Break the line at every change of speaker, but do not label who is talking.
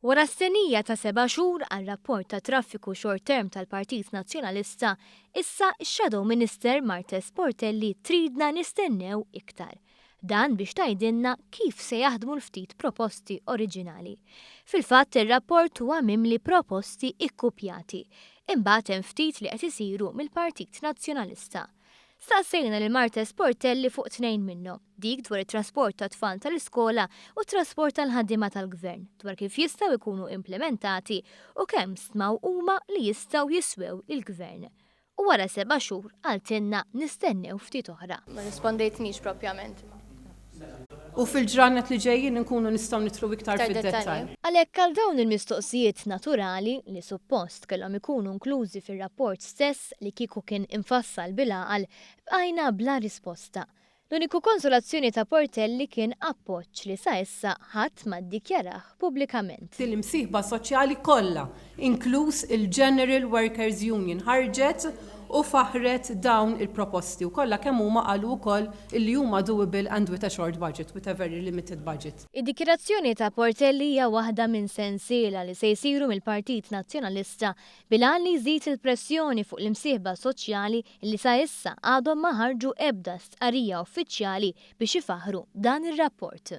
Wara stennija ta' 7 xhur għal rapport ta' traffiku short term tal-Partit Nazzjonalista, issa x-Shadow Minister Marthese Portelli tridna nistennew iktar. Dan biex tgħidilna kif se jaħdmu l-ftit proposti oriġinali. Fil-fatt, ir-rapport huwa mimli proposti ikkupjati. Imbagħad hemm ftit li qed isiru mill-Partit Nazzjonalista. Staqsejna lil Marthese Portelli fuq tnejn minnhom, dik dwar it-trasport ta' tfal tal-iskola u trasport tal-ħaddiema tal-gvern, dwar kif jistgħu jkunu implementati u kemm stmaw huma li jistgħu jiswew il-gvern. U wara 7 xhur qaltilna nistennew ftit oħra.
Ma rispondejtnix propjament.
U fil-ġranet li ġejjin nkunu nistgħu nidħlu iktar
Iktar
fid-dettall.
dettalji.
Għalhekk, għal dawn il-mistoqsijiet naturali li suppost kellhom ikunu inklużi fir-rapport stess li kieku kien infassal bil-għaqal, bqajna bla risposta. L-uniku konsolazzjoni ta' Portelli kien appoġġ li sa issa ħadd ma ddikjarah pubblikament.
L-imsieħba soċjali kollha, inkluż il-General Workers Union, ħarġet u faħret dawn il-proposti u kollha kemm huma qalu wkoll illi huma doable and with a short budget, with a very limited budget.
Id-dikjarazzjoni ta' Portelli hija waħda minn sensiela li se jsiru mill-Partit Nazzjonalista bil-għan li jżid il-pressjoni fuq l-imsieħba soċjali li sa issa għadhom ma ħarġu ebda stqarrija uffiċjali biex ifaħru dan ir-rapport.